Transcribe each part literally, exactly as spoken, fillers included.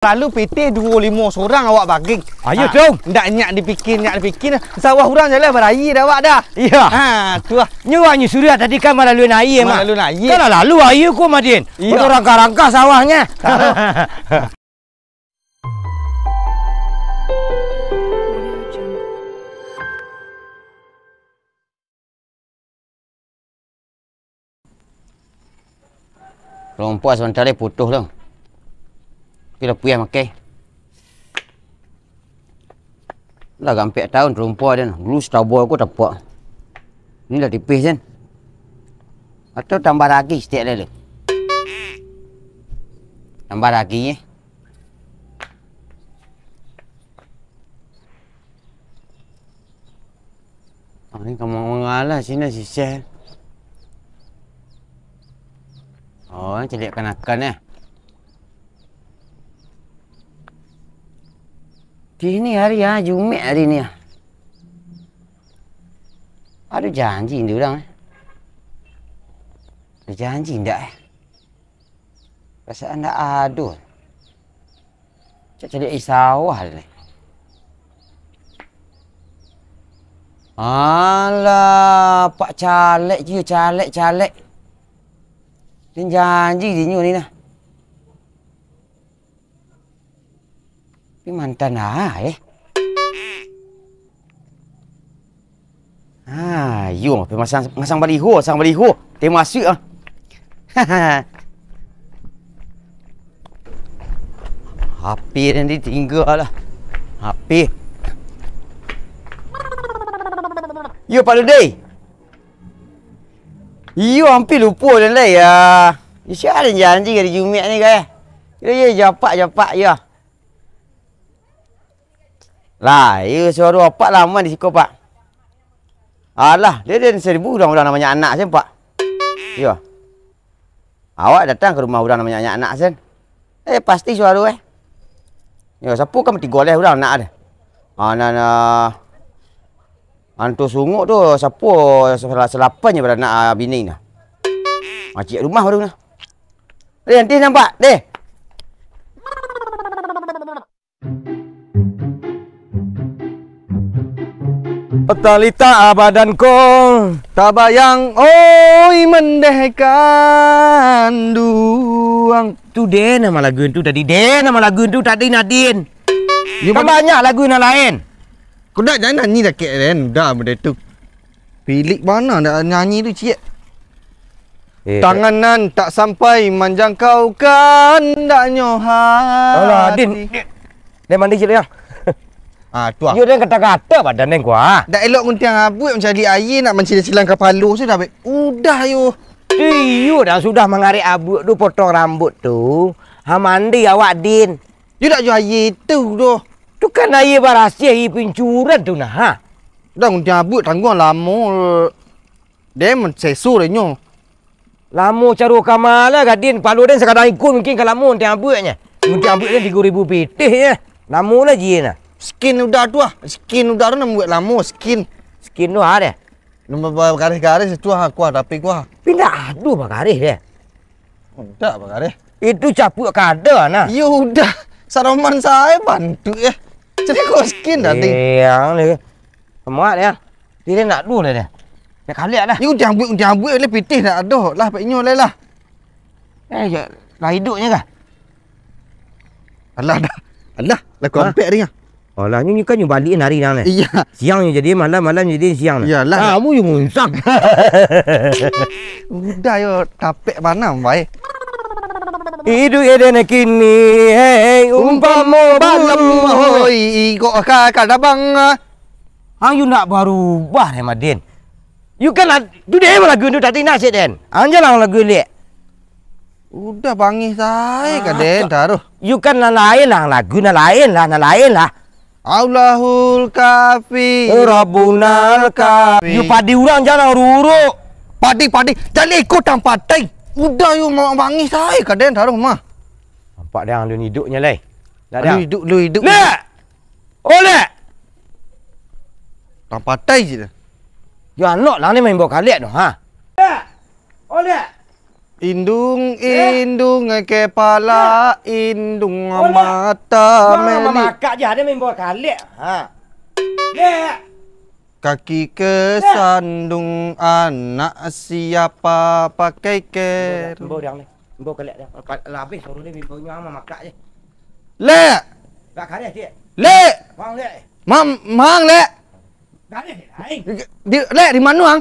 Lalu pitih duo limo sorang awak baging. Ayo, Ha, Tung. Ndak nyak dipikir, nyak dipikir. Sawah urang jalan baraia dah awak dah. Iya. Ha, tu lah. Nyo awak nyo suruah tadi kan malaluan aia, mah. Malaluan aia. Kan lah lalu aia ko, Madin. Iya. Urang rangkah-rangkah sawahnyo. Taruh. Lompo sabanta lai putuih tu. Kiro puih makai. Lah gampek taun tarumpo den. Dulu satabo ko tapuak. Ni lah tipih sen. Atau tambah lagi sitiak lai tu. Tambah lagi, eh. Ah, ni kamu mangalah sini sisih. Oh, caliak kanakan, eh. Kini hari, ah, Jumaik hari ni, ah. Ado janji ni urang, eh. Ado janji ndak, eh? Perasaan ndak ado. Cak caliak di sawah ni. Alah, Pak Caleg je, caleg, caleg. Den janji dinyo ni nah. Tapi mantan ah, eh. Ah, iyo, pai masang, masang baliho, masang baliho. Teh masuk ah. H P tadi tingga lah. H P. Yo, Pak Ludey. Iyo, hampir lupo den lai, ya. Sia den janji hari Jumaik ni, kai? Kiro iyo japak-japak, iyo. Lah, iyo suaro apak lamo di siko, Pak. Alah, den, den saribu urang, urang nan banyak anak sen, Pak. Iyo. Awak datang ka rumah urang nan banyak anak sen. Eh, pasti suaro, eh. Yo, sapo kan tigo lai urang anak deh. Anak, anak. Antu sunguk tu sapo sala-, salapan je baranak, ah, bini nah. Macik rumah baru nah. Eh, nanti nampak deh. Talita badanku, tabayang, oi, mendeh kanduang. Tu den nan malagu tu tadi, den nan malagu tu tadi, Nadin. Yo, kan banyak lagu nan lain. Kau dak jangan nyanyi dakek den, dah benda tu. Pilik bana dak nyanyi tu, ciek. Eh, tangan nan tak sampai manjangkau kehendaknyo hati. Alah, Din. Din, mandi ciek, Yang. Ah, tu ah. Yo, den kata-kata badan den kuah. Dak elok guntiang abuak mancari aia, nak mancari silang kapalo sudah, Bek. Udah, yo. Iyo, dah sudah mangarek abuak tu, potong rambut tu. Ha, mandi awak, Din. Yo dak jo aia tu doh. Tu kan aia barasiah, aia pincuran tu nah, ha. Dah guntiang abuak tangguang lamo. Den manseso deh nyo. Lamo caro kama lah, Gadin. Palo den sakadang iko mungkin ka lamo guntiang abuaknyo. Guntiang abuak den tigo ribu pitih je. Lamo lah jie nah. Skin udah tu ah. Skin udah tu nan buek lamo, skin. Skin tu ha deh. Nan ba-, ba-, garis-garis tu ah, kuah tapi kuah. Tapi ndak ado bagaris deh. Ndak bagaris. Itu capuak kada nah. Yo udah. Saroman sae bantuak eh. Jadi kau skin tadi. Yang ni. Semuak ya. Diri nak dulu deh. Nak kaliak lah. Ni guntiang abuak, guntiang abuak lah pitih nak ado lah, pek nyo lah lah. Eh, ya, lah hidupnya kah? Alah dah. Alah, lah kompek dia. Alah, nyo, nyo kan nyo balik hari nang ni. Iya. Siang nyo jadi malam, malam jadi siang ni. Iyalah. Ah, kamu yang munsang. Udah yo, tapek panam bae. Hidup eden kini, hei, umpamo balem, hoi, kok ka, ka dabang. Ang yu nak barubah deh, Madin. Yu kan ad-, tu deh lagu tu tadi nasib den. Ang jalan lagu liak. Udah bangih sae ka den taruh. Yu kan nan lain lah, lagu nan lain lah, nan lain lah. Allahul Kafi. Rabbunal Kafi. Yu padi urang jalan ruruk. Padi, padi. Jadi ikut tang patai. Udah yu mau bangih sae ka den taruh mah. Nampak deh alun hidupnya lai. Dah, dah. Alun hidup, alun hidup. Lek! Oh, lek! Tang patai je dah. Yo, anok lah ni main bola kaliak tu, ha? Lek! Oh, lek! Indung, indung, kepala, indung, mata, melik. Mamakak je, ado main bola kalek. Ha. Lek. Kaki kesandung, anak siapa pakai ker. Imbau diang ni. Imbau kalek diang. Lah habis suaro dia, imbau nyo mamakak je. Lek. Gak kareh, Cik. Lek. Mang, Lek. Mam-, mang, Lek. Gak ada lain. Di, Lek, di mano, Ang?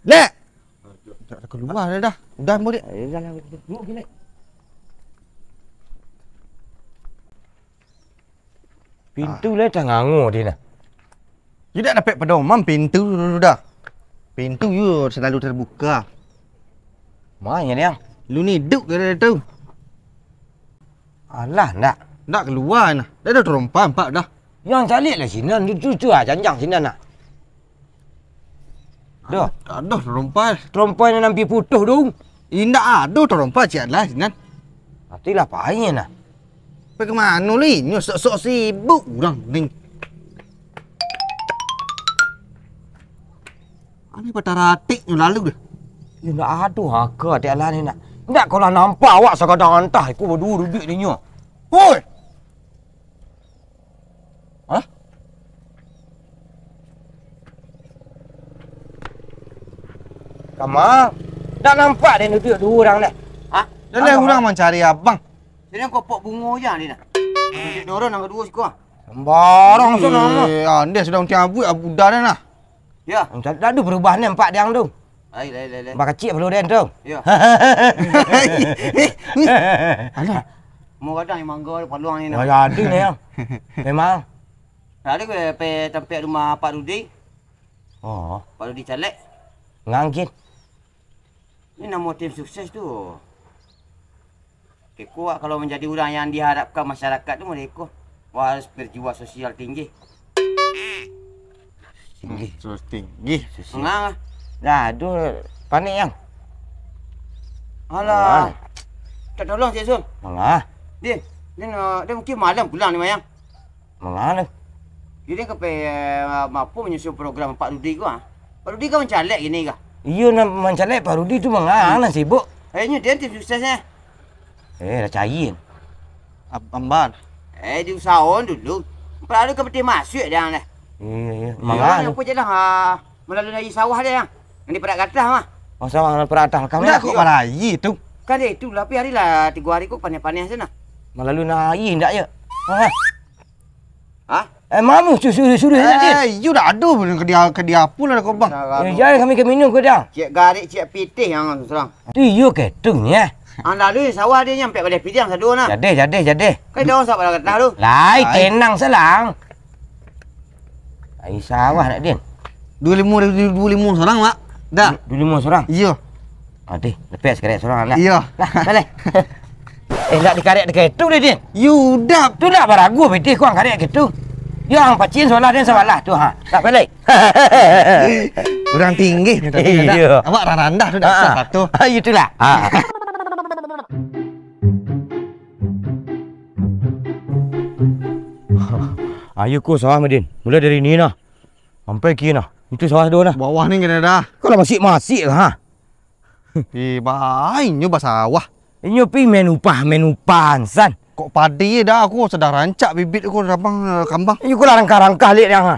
Lek. Tak ada keluar dah. Udah, Mbok, Dek. Ayo, jalan. Duduk gini. Pintu lai tangango di nah. Yo dak dapek padoman pintu tu dah. Pintu yo selalu terbuka. Main yang lu ni duduk ke tu. Alah, ndak. Ndak keluar nah. Dah, dah terompa empat dah. Yang caliak lah sinan, tu, tu, tu, ah, janjang sinan nah. Dah. Aduh, terompa. Terompa nan nampi putuh tu. Indak ado terompa ciak lah sinan. Ati lah pain nah. Pai ka mano li? Nyo sok-sok sibuk urang ni. Ane patah ratik nyo lalu deh. Yo, ndak ado haka atik alah ni nak. Ndak kau lah nampak awak sagadang antah iko baduo duduak di nyo. Oi! Hah? Kama? Ndak nampak den duduak duo urang deh. Hah? Dah lah urang mancari abang. Jadi kopok bungo je ni nah. Cek dorong nan kaduo siko ah. Sembarang sana. Eh, ande sudah untiang abuik, abu dah dah nah. Ya. Macam tak ada perubahan ni empat diang tu. Lai, lai, lai, lai. Bakacik perlu den tu. Ya. Alah. Mau kadang yang mangga paluang ni nah. Ya, ada ni yang. Memang. Tadi gue pe tampek rumah Pak Rudi. Oh. Pak Rudi caleg. Ngangkin. Ini namo tim sukses tu. Keko wak kalau manjadi urang yang diharapkan masyarakat tu, mereka wak harus berjiwa sosial tinggi. Tinggi. Terus tinggi. Sosial. Manga. Dah, tu panik yang. Alah. Manga. Tak tolong Cik Sun. Manga. Din, din, eh, dia mungkin malam pulang ni, Mayang. Manga tu? Jadi ka pe, eh, mapo manyusun program Pak Rudi ko, ah? Pak Rudi kan mancalek kini ko. Iyo, nan mancalek Pak Rudi tu manga, hmm, nan sibuk. Kayaknyo dia tim suksesnyo. Eh, lah cair. Ab-, amban. Eh, diusahoan dulu. Paralu ka patih masuak dia lah. Iyo, iyo. Manga tu. Apo je lah, ah, malalui sawah dia yang, yang di parak gatah mah. Oh, sawah nan parak gatah. Kami nak kok malayia tu. Kan dia itu, tapi hari lah tigo hari ko paneh-paneh sana. Malalui aia ndak je? Ha? Hah? Eh, mamu su-, su-, suruh nak dia. Eh, iyo dah ado pun ka dia, ka dia apo lah kau bang. Eh, jangan kami ka minum kau dah. Cik garik, cik pitih yang surang. Tu iyo ketung ya. Ang lalu sawah dia nyampe baleh piliang sadu nah. Jadeh, jadeh, jadeh. Kan dia orang sawah dah tu. Lai, lai. Tenang salang. Ai sawah nak dia. Duo limo, duo limo surang, Mak. Dah. Duo limo surang? Iyo. Adeh, lepek sikarek surang, nak. Iyo. Nah, baleh. Eh, nak dikarek dekat itu deh, Din. Yo, udah. Tu nak baragu, bedeh, kuang karek gitu. Yo, ang pacin sabalah, den sabalah tu, ha. Tak baleh. Urang tinggi ni tadi, dah. Iyo. Awak urang randah tu, dah susah tu. Ah, itulah. Ah. Ayo ko sawah, Madin. Mulai dari ni nah. Sampai kini nah. Itu sawah dulu nah. Bawah ni kena dah. Kau lah masik-masik lah, ha. Eh, bae inyo basawah. Inyo pi main upah, main upah, san. Kok padi dah, aku sadang rancak bibit aku, rabang, eh, kambang. Inyo ko lah rangkah-rangkah liak dang, ha.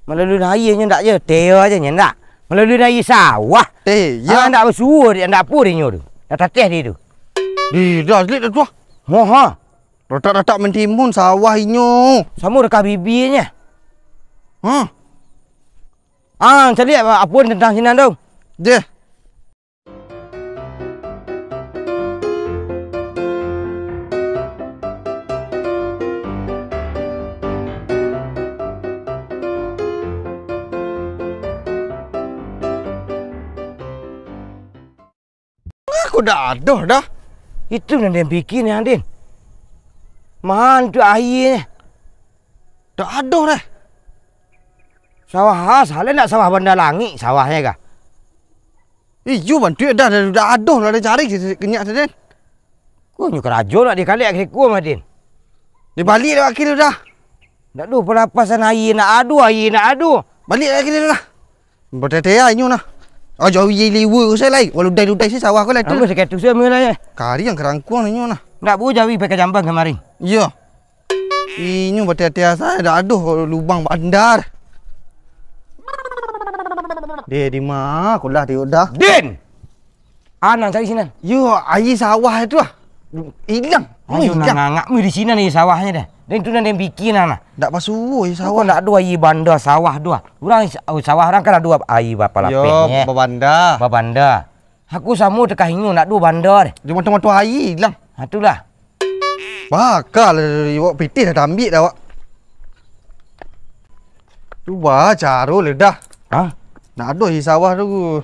Malalui aia nyo ndak je, teo aja nyo ndak. Malalui aia sawah. Eh, ya. Ah, ndak basuo, ndak apo inyo tu. Ndak tateh dia tu. Di, dah liak dah tu. Moha. Ratak-ratak mentimun sawah inyo. Samo dekah bibinyo. Hah? Ah, caliak apo tentang sinan tu. Deh. Aku dak ado dah. Itu nan den pikia ni, Din. Mantu aia ni. Dak ado dah. Sawah ha, salah ndak sawah Banda Langik sawahnyo kah? Iyo, bantuak dah, dah, dah ado lah, dah cari kenyak tu, Den. Ko nyo karajo nak dikalek kiri ko mah, Din. Dibaliak dah kaki tu dah. Ndak ado palapasan aia nak ado, aia nak ado. Baliak dah kaki tu dah. Batete inyo nah. Oh, jawi liwa ko sai lai. Walau dai-dai se sawah ko lai tu. Ambo sakatu se ambo lai, eh. Kari yang karangkuang inyo nah. Ndak bu jawi pakai jamban kamari. Iyo. Inyo bateh-teh asai, dak ado lubang bandar. Deh, di ma ko lah tiok dah. Din! Anang cari sinan. Yo, aia sawah tu lah. Ilang. Ayo, ilang. Nangangak mu di sinan aia sawahnyo dah. Dan tu nan den pikia nah. Dak pasuo aia sawah. Kok ndak ado aia banda sawah tu ah. Urang sa-, sawah urang kan ado aia bapalapehnyo. Yo, babanda. Babanda. Aku samo takah inyo ndak ado banda deh. Di moto-moto aia ilang. Ha, tu lah. Baka lah, awak pitih lah tambiak dah awak. Cubo caro lah dah. Ha? Nak ado di sawah tu.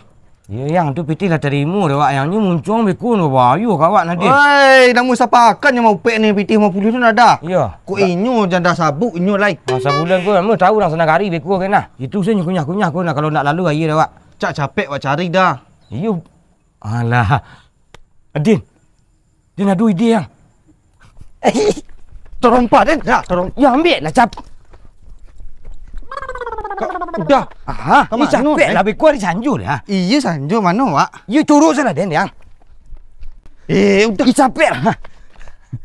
Yo, yang tu pitih lah tarimo dah awak. Yang ni muncuang beko tu, bahayo ka awak, Nadin. Wai, namo sapakan nyo maupek ni pitih limo puluah tu nak dah. Iyo. Kok inyo jan dah sabuk inyo lai. Ha, sabulan ko, namo tahu urang sanagari beko kan nah. Itu se nyo kunyah-kunyah ko nah, kalau nak lalu aia dah awak. Cak capek awak cari dah. Iyo. Alah. Din. Din ado ide yang. Tarompa, Den. Dah, tarom-, ya, ambiak lah, cap. Udah. Aha, ka mano, capek lah, beko ari sanjo lah. Iyo, sanjo mano, Wak? Iyo, turun salah, Den, yang. Eh, udah. Ih, capek lah.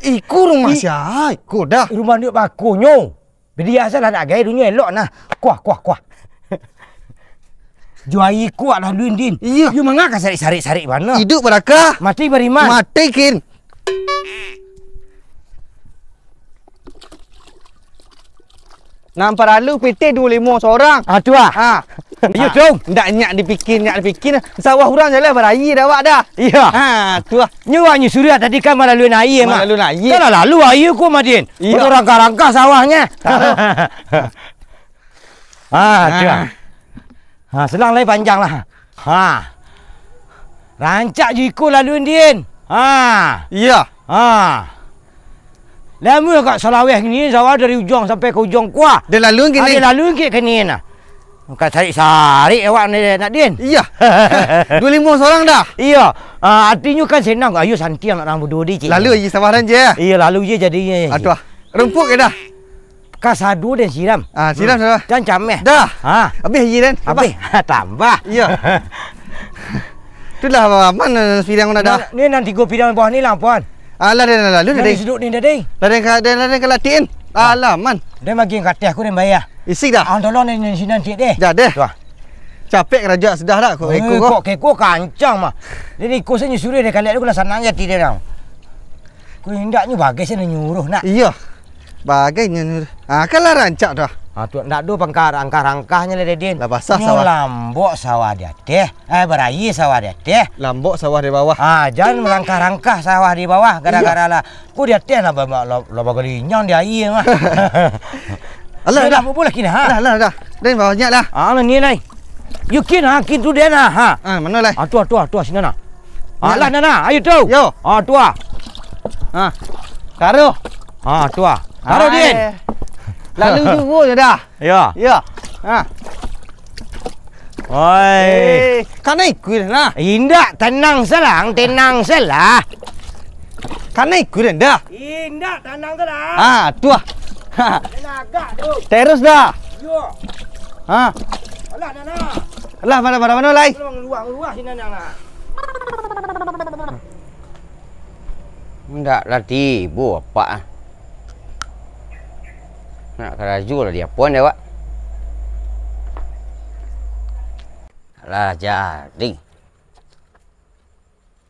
Iko rumah sia? Iko dah. Rumah duit bakonyo. Badiasalah nak gai dunyo elok nah. Kuah, kuah, kuah. Jo aia kuah laluan, Din. Iyo. Yo manga ka sarik-sarik-sarik bana. Iduik barakah. Mati bariman. Mati kin. Nan paralu pitih duo limo sorang. Ah, tu ah. Ha. Iyo, tu. Ndak nyak dipikia, nyak dipikia. Sawah urang jaleh baraia dah awak dah. Iyo. Ha, tu ah. Nyo awak nyo suruah tadi kan malaluan aia mah. Malaluan aia. Kan lah lalu aia ko mah, Din. Iyo. Urang rangkah-rangkah sawahnyo. Tahu. Ha, tu ah. Ha, selang lai panjang lah. Ha. Rancak jo iko laluan, Din. Ha. Iyo. Ha. Lamo agak salaweh kini sawah dari ujuang sampai ka ujuang kuah. Dah laluan kini. Ado laluan kini nah. Bukan sarik-sarik awak ni, Nadin. Iyo. Duo limo sorang dah. Iyo. Ah, artinyo kan senang. Ayo santiang nak rang baduo di, cik. Lalu aia sawah dan je. Iyo, lalu je jadinyo. Aduh. Rumput ke dah? Kasado den siram. Ah, siram sudah. Jan cameh. Dah. Ha. Habis aia den. Habis. Tambah. Iyo. Tu lah aman, eh, piriang dah. Ni, ni nan tigo piriang bawah ni lah, Puan. Alah, den, alah, lu, den. Duduk ni tadi. Lah, den ka, den, lah, den ka latihan. Alah, aman. Den bagi kateh aku, den bayar. Isi dah. Ah, tolong den, den sinan cik deh. Dah deh. Tuah. Capek karajo sudah dah, kok iko kok. Kok keko kancang mah. Den iko sajo nyuruh deh, kalian tu lah sanang je ati den. Ku indaknyo bagai sen nyuruh nak. Iyo. Bagai nyo. Ah, kan lah rancak dah. Ah, tu ndak ado pangkah, rangkah-rangkahnyo lah, Dedin. Lah basah sawah. Lambok sawah di ateh, eh, baraia sawah di ateh. Lambok sawah di bawah. Ah, jan marangkah-rangkah sawah di bawah, gara-gara lah. Ko di ateh lah, lah, lah, lah bagalinyang di aia mah. Alah, dah. Bubuh lah kini, ha? Alah, alah, dah. Den, bawah nyak lah. Ah, lah ni, lai. Yu kin, ha, kin tu den, ha. Ah, mano, lai? Ah, tu, tu, tu, sinan, ha. Ah, lah, nah, nah, ayo tu. Yo. Ah, tu, ah. Ha. Taruh. Ah, tu, ah. Taruh, Din. Lalu juo je dah. Yo. Yo. Ha. Oi. Eh, kana ikut nah. Indak, tenang salang, tenang salah. Kana ikut dah. Indak, tenang salah. Ah, tu ah. Tenagak tu. Terus dah. Yo. Ha. Alah, dah, dah. Alah, mana, mana, mana, lai? Tolong luah, luah sinan yang nak. Ndak lah tibo apak ah. Nak karajo lah di apo dek awak. Lah jadi.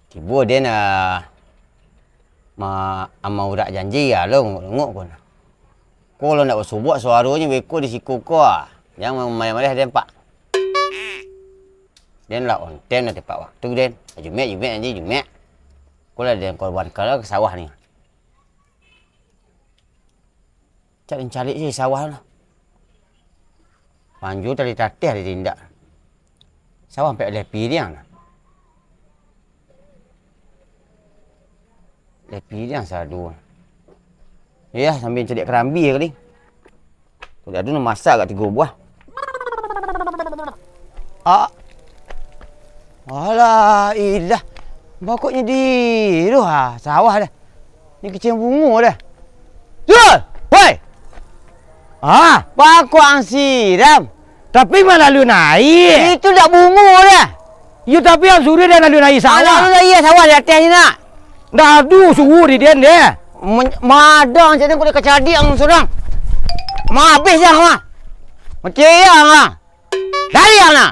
Tibo den, ah, ma-, amau urak janji, ah, lo nguk-nguk ko nah. Ko lo ndak basubuak suaronyo beko di siko ko, ah. Jan mamaleh-maleh den, Pak. Den lah on time lah tepat waktu den. Jumek, Jumek, janji Jumek. Ko lah den korbankan lah ka sawah ni. Cak den caliak se sawah tu. Panjo tadi tateh ditindak. Sawah ampek baleh piriang nah. Baleh piriang sado. Yo, sambia caliak karambia kali. Kok ado nan masak agak tigo buah. Ah. Alah, ilah. Bakoknyo di tu ha, sawah dah. Ni kecil bungo dah. Tul! Woi! Ah, bakok ang siram. Tapi malalu naiak. Itu dak bungo dah. Yo, tapi ang suruah den alun aia sawah. Alun aia sawah di ateh ni nak. Ndak ado suruah di den deh. Men-, madang cak den kok dikacadiak ang surang. Maabih dah ang lah. Macam ang lah. Dari ang lah.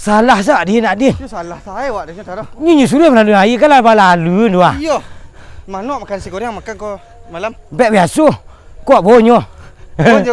Salah sak di nak di. Yo salah sae wak deh, Taro. Nyo, nyo suruah melalui aia kan lah balalu tu ah. Iyo. Manok makan nasi goreng makan ko malam. Bek biaso. Kuat bonyo. Bonyo.